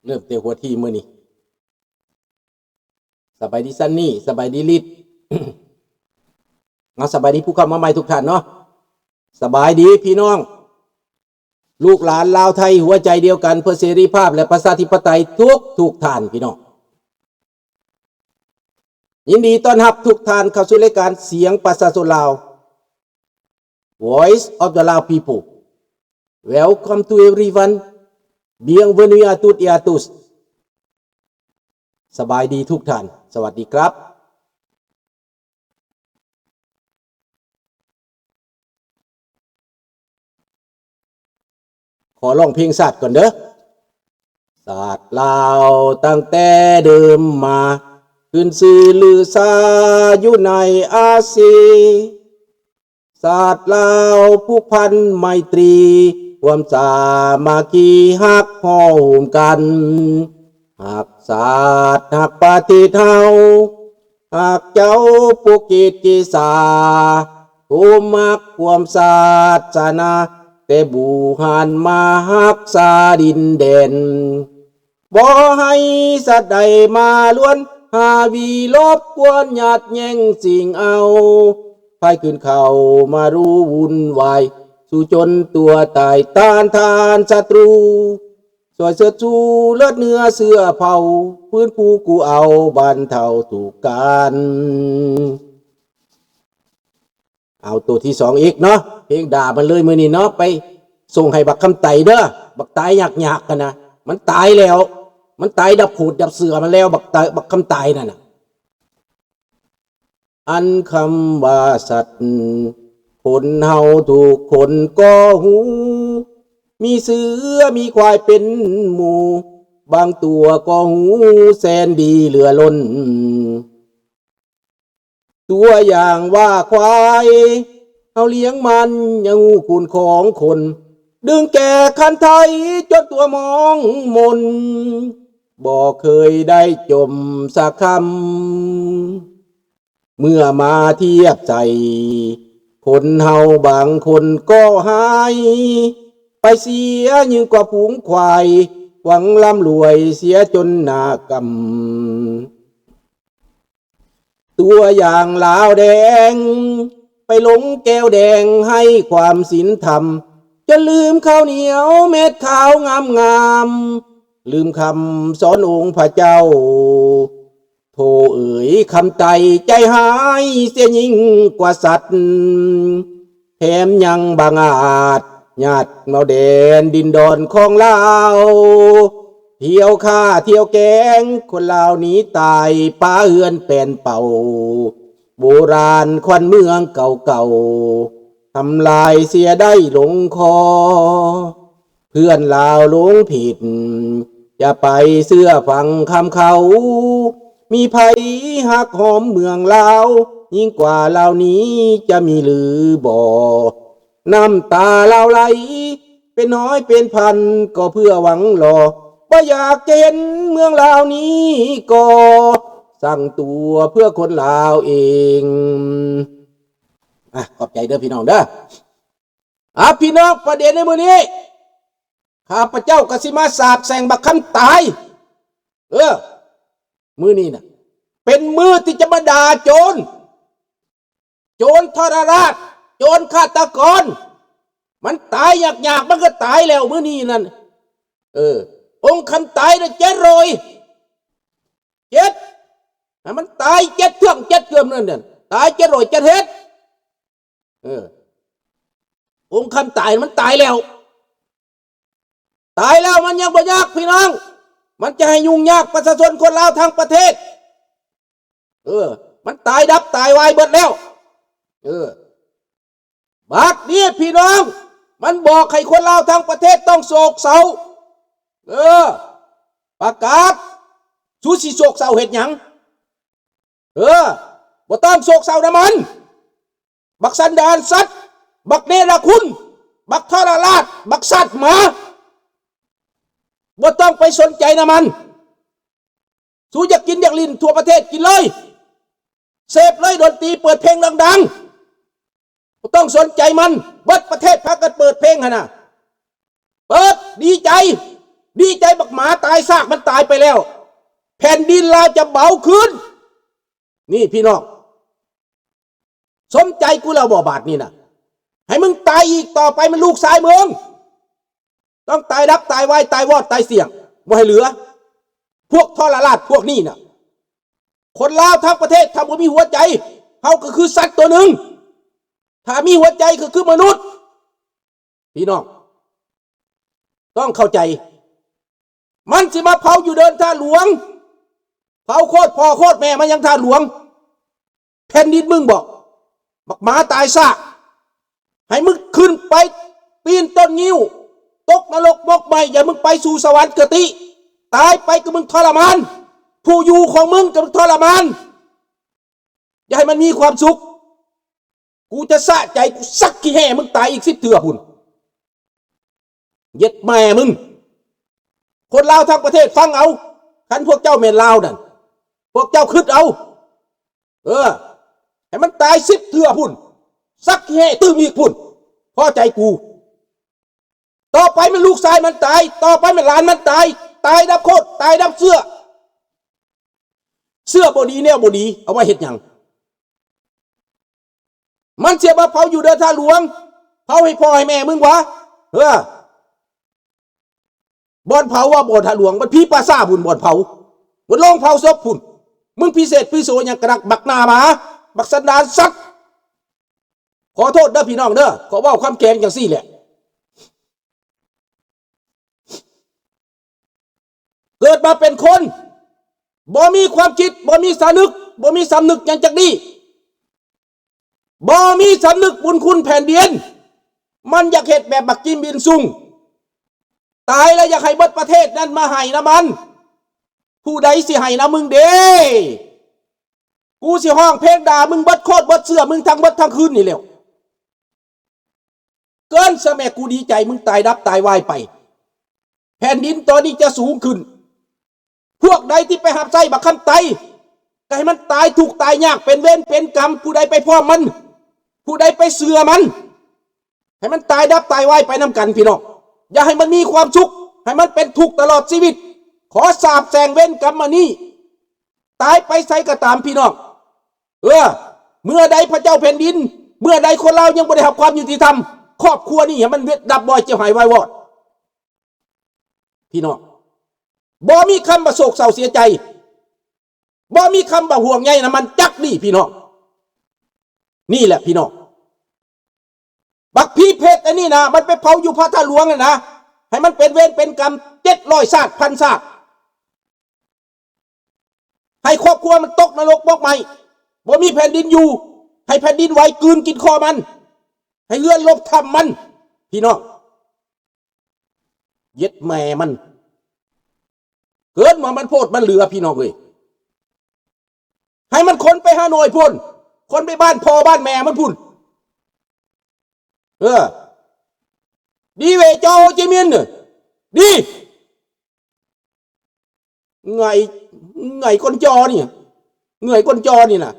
ເລີ່ມແຕ່ຫົວທີມມື້ນີ້. ສະບາຍດີຊັນນີ້, ສະບາຍດີລິດ. ເອົາ ສະບາຍດີຜູ້ເຂົ້າມາໃໝ່ທຸກທ່ານເນາະ. ສະບາຍດີພີ່ນ້ອງ ລູກຫຼານລາວໄທ ຫົວໃຈດຽວກັນເພື່ອເສລີພາບ ແລະ ປະຊາທິປະໄຕ ທຸກໆທ່ານພີ່ນ້ອງ. ຍິນດີຕ້ອນຮັບທຸກທ່ານເຂົ້າສູ່ລາຍການສຽງປະຊາຊົນລາວ Voice of the Lao People. Welcome to everyone. Bienvenue à toutes et à tous. ສະບາຍດີທຸກທ່ານ. ສະຫວັດດີຄັບ. ຂໍຮ້ອງເພງຊາດກ່ອນເດີ. ຊາດລາວຕັ້ງແຕ່ເດີມມາ ຂຶ້ນຊື່ລືຊາຢູ່ໃນອາຊີ. ຊາດລາວຜູກພັນໄມຕີ ຮ່ວມສາມັກຄີຮັກພ້ອມກັນ ຮັກຊາດຮັກປະເທດເຮົາ ຫາກເຈົ້າປົກເກດເກສາ ໂອ ມັກຄວາມສາສະໜາ ແຕ່ບູຮານມາຮັກສາດິນແດນ ບໍ່ໃຫ້ສັດໃດມາລວນ ຫາວີລົບກວນຍາດແຍ່ງຊິງເອົາ ໃຜຂຶ້ນເຂົ້າມາຮູ້ວຸ່ນວາຍ ສູ້ຈົນຕົວຕາຍຕ້ານທານສັດຕູ ຊ່ວຍເຊີດຊູເລືອດເນື້ອເຊື້ອເຜົ່າ ຟື້ນຟູກູ້ເອົາບັນເທົາທຸກການ. ເອົາໂຕທີສອງອີກເນາະ ເພງດ່າມັນເລີຍມື້ນີ້ເນາະ ໄປສົ່ງໃຫ້ບັກຄຳໄຕເດີ ບັກຕາຍຍາກໆຫັ້ນນະ ມັນຕາຍແລ້ວ ມັນຕາຍດັບຂູດດັບເສື້ອມັນແລ້ວ ບັກຕາຍ ບັກຄຳຕາຍນັ້ນນະ. ອັນຄຳວ່າສັດ ຄົນເຮົາທຸກຄົນກໍຮູ້ ມີເສືອມີຄວາຍເປັນໝູ່ ບາງຕົວກໍຮູ້ແສນດີເຫຼືອລົ້ນ. ຕົວຢ່າງວ່າຄວາຍ ເຮົາລ້ຽງມັນຍັງຮູ້ຄຸນຂອງຄົນ ດຶງແກ່ຄັນໄທຈົນຕົວມອງມົນ ບໍ່ເຄີຍໄດ້ຈົ່ມສັກຄຳ. ເມື່ອມາທຽບໃສ່ ຄົນເຮົາບາງຄົນກໍຮ້າຍ ໄປເສຍຍິ່ງກວ່າຝູງຄວາຍ ຫວັງລ່ຳລວຍເສຍຈົນໜ້າກຳ. ຕົວຢ່າງລາວແດງ ໄປລົງແກ້ວແດງໃຫ້ຄວາມສິນທຳ ຈົນລືມເຂົ້າໜຽວເມັດຂາວງາມໆ ລືມຄຳສອນອົງພະເຈົ້າ. ໂທເອີຍ ຄຳໄຕໃຈຮ້າຍເສຍຍິ່ງກວ່າສັດ ແຖມຍັງບັງອາດຍາດເອົາແດນດິນດອນຂອງລາວ ທ່ຽວຂ້າທ່ຽວແກງ ຄົນລາວໜີຕາຍ ປະເຮືອນແປນເປົ່າ ໂບລານຂວັນເມືອງເກົ່າໆ ທຳລາຍເສຍໄດ້ລົງຄໍ. ເພື່ອນລາວຫຼົງຜິດ ຢ່າໄປເຊື່ອຟັງຄຳເຂົາ ມີໃຜຮັກຫອມເມືອງລາວ ຍິ່ງກວ່າລາວນີ້ຈະມີຫຼືບໍ່? ນ້ຳຕາລາວໄຫຼເປັນຮ້ອຍເປັນພັນ ກໍເພື່ອຫວັງລໍ ບໍ່ຢາກຈະເຫັນເມືອງລາວນີ້ກໍ ສ້າງຕົວເພື່ອຄົນລາວເອງ. ອາ ຂອບໃຈເດີພີ່ນ້ອງເດີ. ອາ ພີ່ນ້ອງ ປະເດັນໃນມື້ນີ້ ຂ້າພະເຈົ້າກໍຊິມາສາບແຊ່ງບັກຄຳຕາຍ. ເອີ ມື້ນີ້ນະ ເປັນມື້ທີ່ຈະມາດ່າໂຈນ ໂຈນທໍລະລາດ ໂຈນຄາດຕະກອນ ມັນຕາຍຍາກໆ ມັນກໍຕາຍແລ້ວມື້ນີ້ນັ້ນ. ເອີ ອົງຄຳຕາຍນະ ເຈັດຮ້ອຍເຈັດ ໃຫ້ມັນຕາຍເຈັດເທື່ອງເຈັດເທື່ອງນັ້ນ ຕາຍເຈັດຮ້ອຍເຈັດເຮັດ. ເອີ ອົງຄຳຕາຍມັນຕາຍແລ້ວ ຕາຍແລ້ວມັນຍັງບໍ່ຍາກພີ່ນ້ອງ ມັນຈະໃຫ້ຫຍຸ້ງຍາກປະຊາຊົນຄົນລາວທັງປະເທດ. ເອີ ມັນຕາຍດັບຕາຍວາຍເບິດແລ້ວ. ເອີ ບັດນີ້ພີ່ນ້ອງ ມັນບອກໃຫ້ຄົນລາວທັງປະເທດຕ້ອງໂສກເສົ້າ. ເອີ ປະກາດ ສູຊິໂສກເສົ້າເຮັດຫຍັງ? ເອີ ບໍ່ຕ້ອງໂສກເສົ້ານຳມັນ ບັກສັນດານສັດ ບັກເນລະຄຸນ ບັກທໍລະລາດ ບັກຊາດໝາ ບໍ່ຕ້ອງໄປສົນໃຈນຳມັນ. ສູຢາກກິນຢາກຫຼິ້ນທົ່ວປະເທດກິນເລີຍ ເສບເລີຍ ດົນຕີເປີດເພງດັງໆ ບໍ່ຕ້ອງສົນໃຈມັນ. ເບິດປະເທດພາກັນເປີດເພງຫັ້ນນະ ເປີດດີໃຈ ດີໃຈບັກໝາຕາຍຊາກມັນຕາຍໄປແລ້ວ ແຜ່ນດິນລາວຈະເບົາຂຶ້ນ. ນີ້ພີ່ນ້ອງ ສົມໃຈກູແລ້ວບໍ່ບາດນີ້ນະ? ໃຫ້ມຶງຕາຍອີກ ຕໍ່ໄປມັນລູກຊາຍມຶງ ຕ້ອງຕາຍດັບຕາຍວາຍຕາຍວອດຕາຍສ່ຽງ ບໍ່ໃຫ້ເຫຼືອ. ພວກທໍລະລາດພວກນີ້ນະ ຄົນລາວທັງປະເທດ ຖ້າບໍ່ມີຫົວໃຈ ເຮົາກໍຄືສັດຕົວໜຶ່ງ ຖ້າມີຫົວໃຈກໍຄືມະນຸດ. ພີ່ນ້ອງຕ້ອງເຂົ້າໃຈ ມັນຊິມາເຜົາຢູ່ເດີ່ນທ່າຫຼວງ ເຜົາໂຄດພໍ່ໂຄດແມ່ມາຍັງທ່າຫຼວງ ແຜ່ນດິນມຶງບໍ? ບັກໝາຕາຍຊາກ ໃຫ້ມຶງຂຶ້ນໄປປີນຕົ້ນງິ້ວ ຕົກນະລົກໝົກໄໝ້ ຢ່າມຶງໄປສູ່ສະຫວັນກະຕິ ຕາຍໄປກໍມຶງທໍລະມານ ຜູ້ຢູ່ຂອງມຶງກໍມຶງທໍລະມານ ຢ່າໃຫ້ມັນມີຄວາມສຸກ. ກູຈະສະໃຈ ກູສັກຂີ້ແຮ່ມຶງຕາຍອີກສິບເທື່ອພຸ້ນ ເຢັດແມ່ມຶງ. ຄົນລາວທັງປະເທດຟັງເອົາ ຄັນພວກເຈົ້າແມ່ນລາວນັ້ນ ພວກເຈົ້າຄິດເອົາ ເອີ ໃຫ້ມັນຕາຍສິບເທື່ອພຸ້ນ ສັກຂີ້ແຮ່ຕື່ມອີກພຸ້ນ ພໍໃຈກູ. ຕໍ່ໄປແມ່ນລູກຊາຍມັນຕາຍ ຕໍ່ໄປແມ່ນຫຼານມັນຕາຍ ຕາຍດັບໂຄດ ຕາຍດັບເຊື້ອ ເຊື້ອບໍ່ດີແນວບໍ່ດີ ເອົາໄວ້ເຮັດຫຍັງ? ມັນຊິມາເຜົາຢູ່ເດີ່ນທ່າຫຼວງ ເຜົາໃຫ້ພໍ່ໃຫ້ແມ່ມຶງຫວາ? ເອີ ບ່ອນເຜົາວ່າບ່ອນທ່າຫຼວງ ມັນຜີປ່າຊ້າພຸ້ນ ບ່ອນເຜົາ ມັນໂລງເຜົາສົບພຸ້ນ. ມຶງພິເສດພິໂສຫຍັງກະນັກ ບັກໜ້າໝາ ບັກສັນດານສັດ. ຂໍໂທດເດີພີ່ນ້ອງເດີ ຂໍເວົ້າຄຳແຂງຈັ່ງຊີ້ແຫຼະ. ເກີດມາເປັນຄົນ ບໍ່ມີຄວາມຄິດ ບໍ່ມີສະນຶກ ບໍ່ມີສຳນຶກຫຍັງຈັກດີ້ ບໍ່ມີສຳນຶກບຸນຄຸນແຜ່ນດິນ. ມັນຢາກເຮັດແບບບັກຈິມອິນຊຸງ ຕາຍແລ້ວຢາກໃຫ້ເບິດປະເທດນັ້ນມາໃຫ້ນຳມັນ. ຜູ້ໃດຊິໃຫ້ນຳມຶງເດ? ກູຊິຮ້ອງເພງດ່າມຶງເບິດໂຄດເບິດເຊື້ອມຶງທັງເບິດທັງຄືນນີ້ແຫຼ້ວ. ເກີນຊະແມ່ ກູດີໃຈມຶງຕາຍດັບຕາຍວາຍໄປ. ແຜ່ນດິນຕອນນີ້ຈະສູງຂຶ້ນ. ພວກໃດທີ່ໄປຮັບໃຊ້ບັກຄຳໄຕ ກໍໃຫ້ມັນຕາຍທຸກຕາຍຍາກ ເປັນເວນເປັນກຳ. ຜູ້ໃດໄປພ້ອມມັນ ຜູ້ໃດໄປເຊື່ອມັນ ໃຫ້ມັນຕາຍດັບຕາຍວາຍໄປນຳກັນພີ່ນ້ອງ. ຢ່າໃຫ້ມັນມີຄວາມສຸກ ໃຫ້ມັນເປັນທຸກຕະຫຼອດຊີວິດ. ຂໍສາບແຊ່ງເວນກຳອັນນີ້ ຕາຍໄປໃສກໍຕາມພີ່ນ້ອງ. ເອີ ເມື່ອໃດພະເຈົ້າແຜ່ນດິນ ເມື່ອໃດຄົນລາວຍັງບໍ່ໄດ້ຮັບຄວາມຍຸຕິທຳ ຄອບຄົວນີ້ໃຫ້ມັນເວັດດັບວອຍເຈັບຫາຍວາຍວອດ. ພີ່ນ້ອງ ບໍ່ມີຄຳວ່າໂສກເສົ້າເສຍໃຈ ບໍ່ມີຄຳວ່າຫ່ວງໃຍນຳມັນຈັກດີ້ພີ່ນ້ອງ. ນີ້ແຫຼະພີ່ນ້ອງ ບັກຜີເພັດອັນນີ້ນະ ມັນໄປເຜົາຢູ່ພະທາດຫຼວງນັ້ນນະ ໃຫ້ມັນເປັນເວນເປັນກຳເຈັດຮ້ອຍຊາດພັນຊາດ. ໃຫ້ຄອບຄົວມັນຕົກນະລົກໝົກໄໝ້ ບໍ່ມີແຜ່ນດິນຢູ່ ໃຫ້ແຜ່ນດິນໄຫວກືນກິນຄໍມັນ ໃຫ້ເຮືອນລົບຖ້ຳມັນ. ພີ່ນ້ອງ ເຢັດແມ່ມັນ ເກີນວ່າມັນໂພດມັນເຫຼືອພີ່ນ້ອງເອີຍ. ໃຫ້ມັນຂົນໄປຮ່າໂນ້ຍພຸ້ນ ຂົນໄປບ້ານພໍ່ບ້ານແມ່ມັນພຸ້ນ. ເອີ ດີເວຍຈໍໂຮຈິມິນ ດີ. ເງື່ອຍ ເງື່ອຍກົ້ນຈໍນີ້ ເງື່ອຍກົ້ນຈໍນີ້ນະ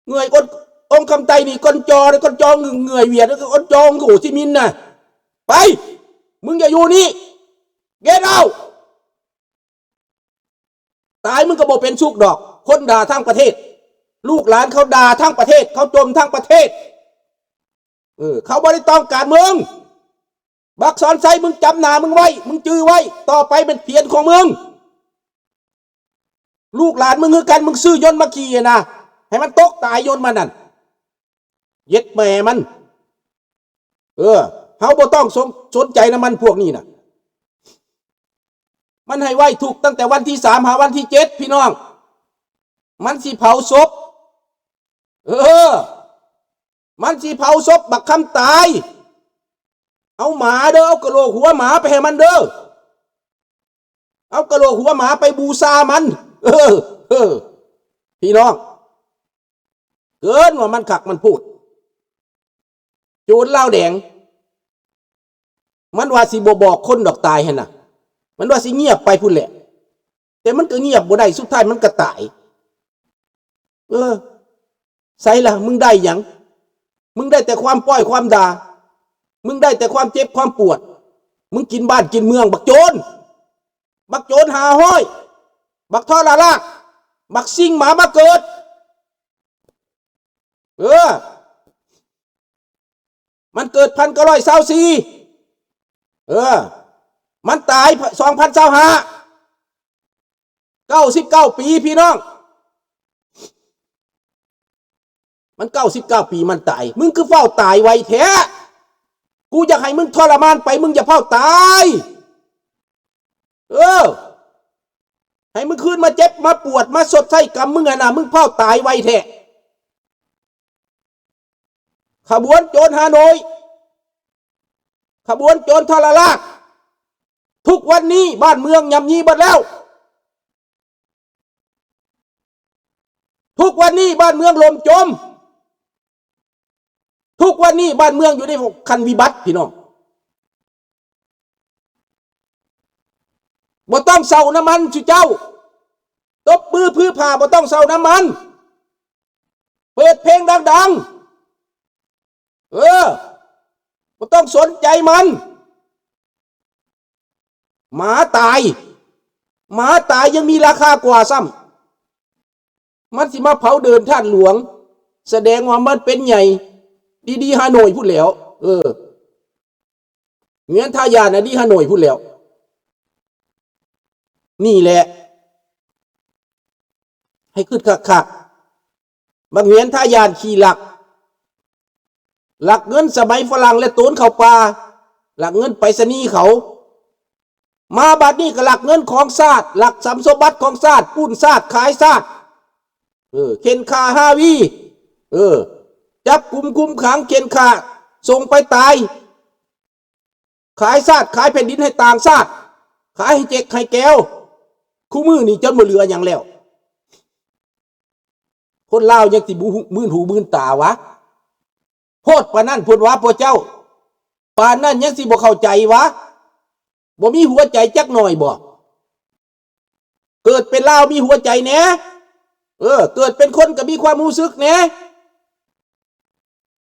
ເງື່ອຍກົ້ນ ອົງຄຳໄຕນີ້ ກົ້ນຈໍ ກ້ນຈໍເງື່ອຍຫວຽດ ກ້ນຈໍໂຮຈິມິນນະ. ໄປ ມຶງຢ່າຢູ່ນີ້ ເກັດເອົາ. ຕາຍມຶງກໍບໍ່ເປັນສຸກດອກ. ຄົນດ່າທັງປະເທດ ລູກຫຼານເຂົາດ່າທັງປະເທດ ເຂົາຈົ່ມທັງປະເທດ. ເອີ ເຂົາບໍ່ໄດ້ຕ້ອງການມຶງ. ບັກສອນໄຊ ມຶງຈຳໜ້າມຶງໄວ້ ມຶງຈື່ໄວ້ ຕໍ່ໄປແມ່ນພຽນຂອງມຶງ. ລູກຫຼານມຶງຄືກັນ ມຶງຊື້ຍົນມາຂີ່ນະ ໃຫ້ມັນຕົກຕາຍຍົນມັນນັ້ນ ເຢັດແມ່ມັນ. ເອີ ເຮົາບໍ່ຕ້ອງສົນ ສົນໃຈນຳມັນພວກນີ້ນະ. ມັນໃຫ້ໄວ້ທຸກຕັ້ງແຕ່ວັນທີສາມຫາວັນທີເຈັດ ພີ່ນ້ອງ. ມັນຊິເຜົາສົບ ເອີ ມັນຊິເຜົາສົບບັກຄຳຕາຍ. ເອົາໝາເດີ ເອົາກະໂຫຼກຫົວໝາໄປໃຫ້ມັນເດີ ເອົາກະໂຫຼກຫົວໝາໄປບູຊາມັນ. ເອີ ເອີ ພີ່ນ້ອງ ເກີນວ່າມັນຄັກມັນໂພດ. ໂຈນລາວແດງ ມັນວ່າຊິບໍ່ບອກຄົນດອກຕາຍຫັ້ນນະ ມັນວ່າຊິງຽບໄປພຸ້ນແຫຼະ ແຕ່ມັນກໍງຽບບໍ່ໄດ້ ສຸດທ້າຍມັນກໍຕາຍ. ເອີ ໃສລະ ມຶງໄດ້ຫຍັງ? ມຶງໄດ້ແຕ່ຄວາມປ້ອຍຄວາມດ່າ ມຶງໄດ້ແຕ່ຄວາມເຈັບຄວາມປວດ. ມຶງກິນບ້ານກິນເມືອງ ບັກໂຈນ. ບັກໂຈນຫ້າຮ້ອຍ ບັກທໍລະລາກ ບັກຊິງໝາມາເກີດ. ເອີ ມັນເກີດພັນເກົ້າຮ້ອຍຊາວສີ່ ເອີ ມັນຕາຍສອງພັນຊາວຫ້າ ເກົ້າສິບເກົ້າປີ ພີ່ນ້ອງ. ມັນເກົ້າສິບເກົ້າປີມັນຕາຍ ມຶງຄືຟ້າວຕາຍໄວແທ້? ກູຢາກໃຫ້ມຶງທໍລະມານໄປ ມຶງຢ່າຟ້າວຕາຍ. ເອີ ໃຫ້ມຶງຄືນມາເຈັບມາປວດມາຊົດໃຊ້ກຳມຶງຫັ້ນນະ ມຶງຟ້າວຕາຍໄວແທ້. ຂະບວນໂຈນຮ່າໂນ້ຍ ຂະບວນໂຈນທໍລະລາກ ທຸກວັນນີ້ບ້ານເມືອງຫຍ້ຳຢີເບິດແລ້ວ. ທຸກວັນນີ້ບ້ານເມືອງຫຼົ່ມຈົມ. ທຸກວັນນີ້ບ້ານເມືອງຢູ່ໃນຂັ້ນວິບັດ ພີ່ນ້ອງ. ບໍ່ຕ້ອງເຊົານ້ຳມັນ ຊຸເຈົ້າ. ຕົບມືຜືຜາ ບໍ່ຕ້ອງເຊົານ້ຳມັນ. ເປີດເພງດັງໆ. ເອີ ບໍ່ຕ້ອງສົນໃຈມັນ. ໝາຕາຍ ໝາຕາຍຍັງມີລາຄາກວ່າຊ້ຳ. ມັນຊິມາເຜົາເດີ່ນທາດຫຼວງ ສະແດງວ່າມັນເປັນໃຫຍ່ ດີໆ ຮ່າໂນ້ຍພຸ້ນແຫຼ້ວ. ເອີ ເຮືອນທ່າຢ້ານນະ ດີຮ່າໂນ້ຍພຸ້ນແຫຼ້ວ. ນີ້ແຫຼະ ໃຫ້ຄິດຄັກໆ. ບັກເຫວີຍນທ່າຢ້ານຂີ້ລັກ ລັກເງິນສະໄໝຝຣັ່ງ ແລະ ໂຕນເຂົ້າປ່າ ລັກເງິນໄປສະນີເຂົາ. ມາບັດນີ້ກໍລັກເງິນຂອງຊາດ ລັກຊັບສົມບັດຂອງຊາດ ປຸ້ນຊາດ ຂາຍຊາດ. ເອີ ເຂັ່ນຂ້າຮາວີ ເອີ ຈັບກຸມຄຸມຂັງ ເຂັ່ນຂ້າ ສົ່ງໄປຕາຍ. ຂາຍຊາດຂາຍແຜ່ນດິນໃຫ້ຕ່າງຊາດ ຂາຍໃຫ້ເຈັກໃຫ້ແກວ. ຄູ່ມື້ນີ້ຈົນບໍ່ເຫຼືອຫຍັງແລ້ວ. ຄົນລາວຍັງຊິບໍ່ຮູ້ ມື່ນຫູມື່ນຕາຫວາ? ໂພດປານນັ້ນພຸ້ນຫວາພວກເຈົ້າ? ປານນັ້ນຍັງຊິບໍ່ເຂົ້າໃຈຫວາ? ບໍ່ມີຫົວໃຈຈັກໜ້ອຍບໍ? ເກີດເປັນລາວມີຫົວໃຈແດ່. ເອີ ເກີດເປັນຄົນກໍມີຄວາມຮູ້ສຶກແດ່.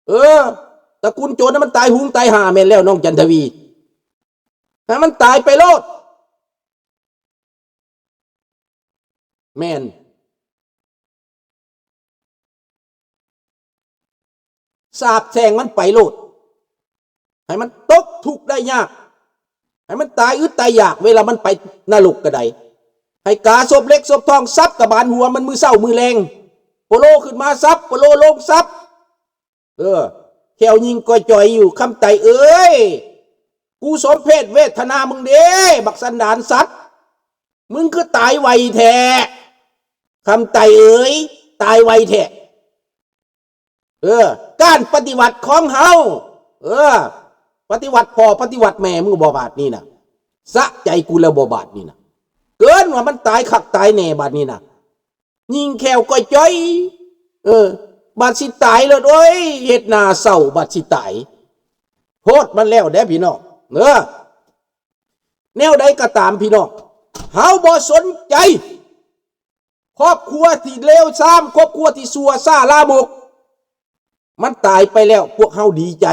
ເອີ ຕະກຸນໂຈນໃຫ້ມັນຕາຍຫູງຕາຍຫາແມ່ນແລ້ວ ນ້ອງຈັນທະວີ ໃຫ້ມັນຕາຍໄປໂລດ. ແມ່ນ ສາບແຊ່ງມັນໄປໂລດ. ໃຫ້ມັນຕົກທຸກໄດ້ຍາກ ໃຫ້ມັນຕາຍອຶດຕາຍຢາກ ເວລາມັນໄປນະລົກກະໄດ. ໃຫ້ກາສົບເຫຼັກສົບທອງ ສັບກະບານຫົວມັນມື້ເຊົ້າມື້ແລງ. ໂປໂລຂຶ້ນມາສັບ ໂປໂລລົງສັບ. ເອີ ແຂ້ວຍິງກ່ອຍຈ່ອຍຢູ່ ຄຳໄຕເອີຍ ກູສົມເພດເວທະນາມຶງເດ້ ບັກສັນດານສັດ. ມຶງຄືຕາຍໄວແທ້ ຄຳໄຕເອີຍ ຕາຍໄວແທ້. ເອີ ການປະຕິວັດຂອງເຮົາ ເອີ ປະຕິວັດພໍ່ປະຕິວັດແມ່ມຶງບໍ່ບາດນີ້ນະ. ສະໃຈກູແລ້ວບໍ່ບາດນີ້ນະ. ເກີນວ່າມັນຕາຍຄັກຕາຍແນ່ບາດນີ້ນະ. ຍິງແຂ້ວກ່ອຍຈ່ອຍ ເອີ ບາດຊິຕາຍໂລດ ໂອ້ຍ ເຮັດໜ້າເສົ້າ ບາດຊິຕາຍ. ໂພດມັນແລ້ວເດ້ພີ່ນ້ອງ ເອີ. ແນວໃດກໍຕາມພີ່ນ້ອງ ເຮົາບໍ່ສົນໃຈ. ຄອບຄົວທີ່ເລວຊາມ ຄອບຄົວທີ່ຊົ່ວຊ້າລາມົກ ມັນຕາຍໄປແລ້ວ ພວກເຮົາດີໃຈ.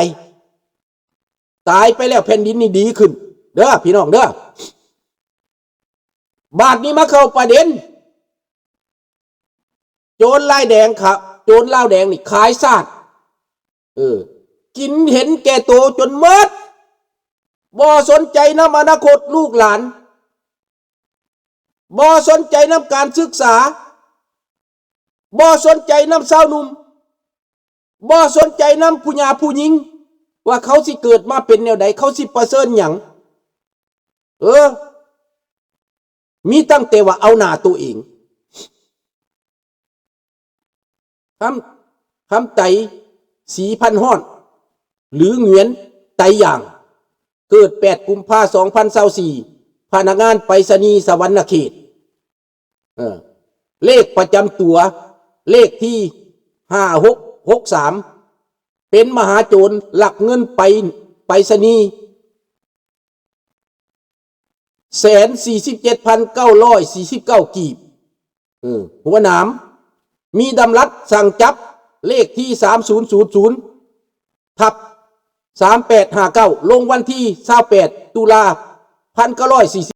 ຕາຍໄປແລ້ວແຜ່ນດິນນີ້ດີຂຶ້ນເດີພີ່ນ້ອງເດີ. ບາດນີ້ມາເຂົ້າປະເດັນ ໂຈນລາຍແດງຂະ ໂຈນລາວແດງນີ້ຂາຍຊາດ ເອີ ກິນເຫັນແກ່ໂຕຈົນໝົດ ບໍ່ສົນໃຈນຳອະນາຄົດລູກຫຼານ ບໍ່ສົນໃຈນຳການສຶກສາ ບໍ່ສົນໃຈນຳຊາວໜຸ່ມ ບໍ່ສົນໃຈນຳຜູ້ຫຍາຜູ້ຍິງ ວ່າເຂົາຊິເກີດມາເປັນແນວໃດ ເຂົາຊິປະເຊີນຫຍັງ. ເອີ ມີຕັ້ງແຕ່ວ່າເອົາໜ້າໂຕເອງ. ຄຳ ຄຳໄຕ ສີພັນຮ້ອນ ຫຼື ຫງວຽນ ໄຕຢາງ ເກີດແປດກຸມພາ ສອງພັນຊາວສີ່ ພະນັກງານໄປສະນີສະຫວັນນະເຂດ. ເອີ ເລກປະຈຳຕົວ ເລກທີຫ້າຫົກຫົກສາມ ເປັນມະຫາໂຈນ ລັກເງິນໄປ ໄປສະນີ ແສນສີ່ສິບເຈັດພັນເກົ້າຮ້ອຍສີ່ສິບເກົ້າກີບ. ເອີ ຫົວໜາມ ມີດຳລັດສັ່ງຈັບ ເລກທີສາມສູນສູນສູນ ທັບສາມແປດຫ້າເກົ້າ ລົງວັນທີຊາວແປດ ຕຸລາ ພັນເກົ້າຮ້ອຍສີ່ສິບ